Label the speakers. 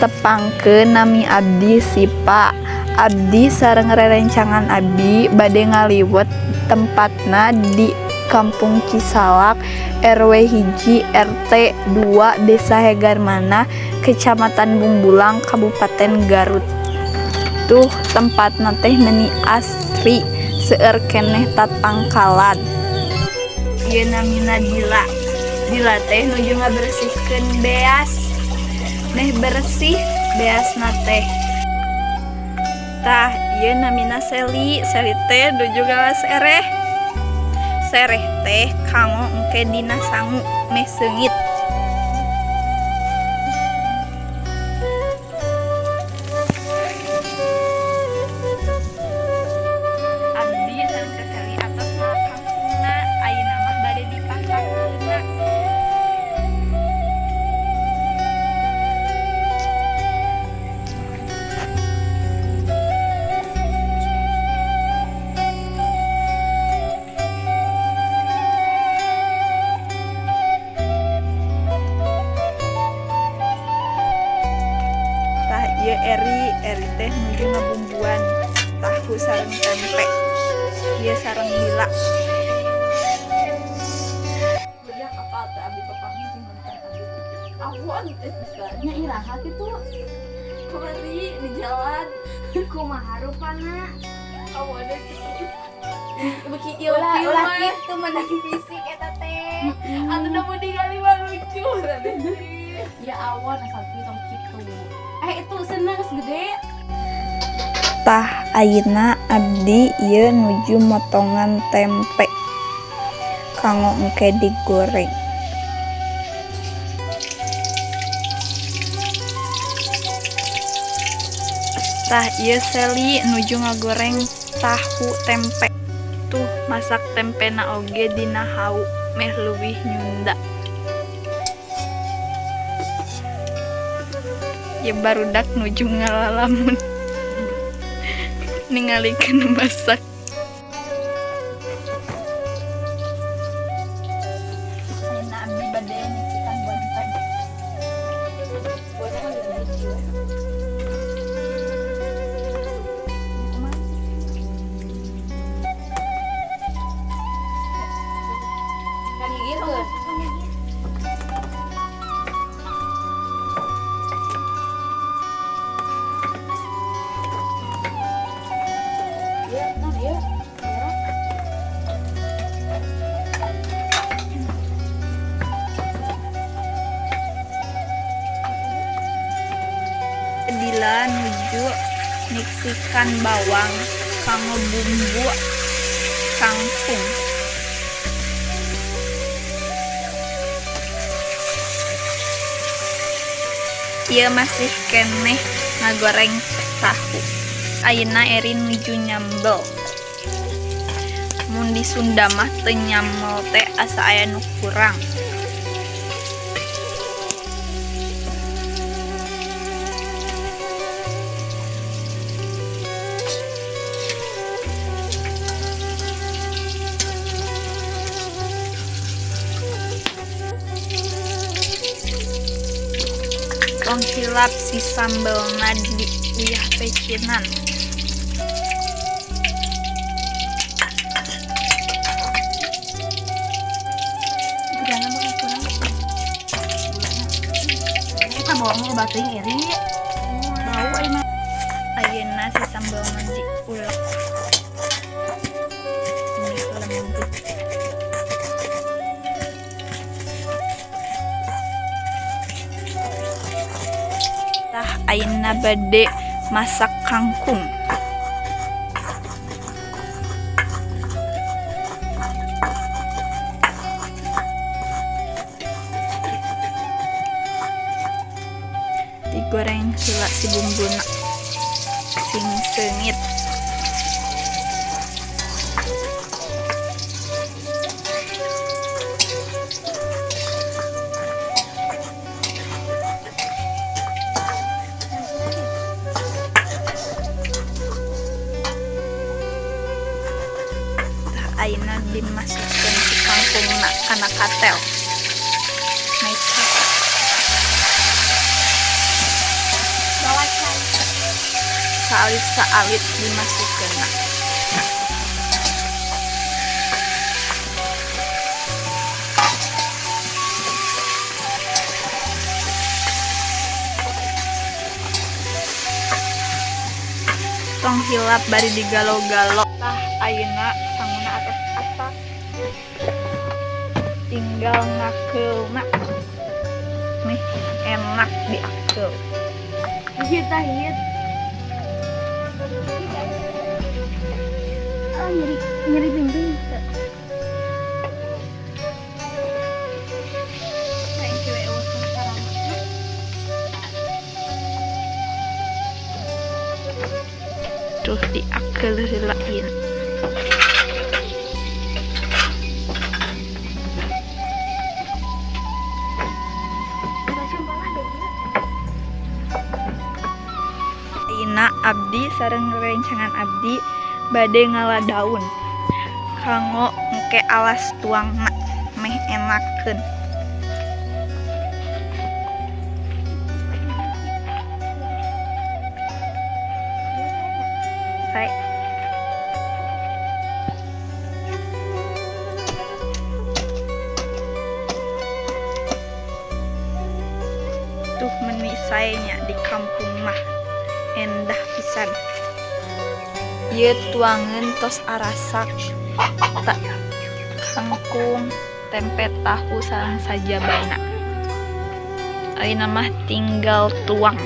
Speaker 1: Tepangkeun nami abdi Sipa. Abdi sareng rerencangan abi bade ngaliwet tempatna di Kampung Cisalak RW 1 RT 2 Desa Hegarmanah Kecamatan Bungbulang Kabupaten Garut. Tuh tempatna teh meuni asri seueur keneh tatangkalan. Ieu namina Dila. Dila teh nuju ngabersihkeun beas. Meh bersih beasna teh. Tah ieu namina Seli. Seli teh nuju ngala sereh. Sereh teh kanggo engke dina sangu meh seungit. Abdi sareng Teh Seli atos mawa kangkungna, ayeuna mah bade dipasakkeunna. Tah ieu Eri, Eri teh nuju ngabumbuan tahu sareng tempe. Ieu sareng lila.
Speaker 2: Kuliah apal teh abi papanggih jeung mantan abi.
Speaker 3: Awon teh pisan.
Speaker 2: Nya iraha kitu.
Speaker 3: Kamari di jalan.
Speaker 2: Kumaha rupana?
Speaker 3: Awon teh kitu. Beuki
Speaker 2: Ulah
Speaker 3: ilfil
Speaker 2: ulah
Speaker 3: mah.
Speaker 2: kitu menang fisik eta teh.
Speaker 3: Atuh da mun ningali mah lucu raden.
Speaker 2: Ya awon asal kitu tong kitu. Eh itu seneng geus gede.
Speaker 1: Tah ayeuna abdi ieu nuju motongan tempe kanggo engke digoreng. Tah ieu Seli nuju ngagoreng tahu tempe. Tuh masak tempena oge dina hawu meh leuwih nyunda. Ieu barudak nuju ngalalamun ningalikeun masak. Ayeuna abdi bade nyicikan bonteng.
Speaker 2: Bonteng mah geus hiji we. Kan gigirkeun. Ieu non ieu.
Speaker 1: Dila nuju niksikan bawang kanggo bumbu kangkung. Ieu masih keneh ngagoreng tahu. Ayeuna Eri nuju nyambel. Mun di Sunda mah teu nyambel teh asa aya nu kurang. Tong hilap si sambelna di uyah pecinan.
Speaker 2: Gulana mah kurang. Kita bawa mau bateuing Eri.
Speaker 1: Bau ayeuna. Ayeuna si sambelna diulek. Meh lembut. Tah ayeuna bade masak kangkung. Digoreng heula si bumbuna sing seungit. Tah ayeuna dimasukkeun si kangkungna kana katel. Mecek. Saalit-saalit dimasukkeunna. Tong hilap bari digalo-galo. Tah, ayeuna sanguna atos asak. Tinggal ngakeulna. Nih, enak diakeul.
Speaker 2: Ieu tah ieu. Ah, nyeri nyeri pinggang.
Speaker 1: Thank you, eueuh sarana. Tuh diakeul heula ieu. Ayeuna abdi sareng rerencangan abdi bade ngala daun kanggo engke alas tuangna meh enakeun. Sae. Tuh meni sae nya di kampung mah endah pisan. Ieu tuangeun tos arasak tak kangkung, tempe, tahu sareng sajabana. Ayeuna mah tinggal tuang.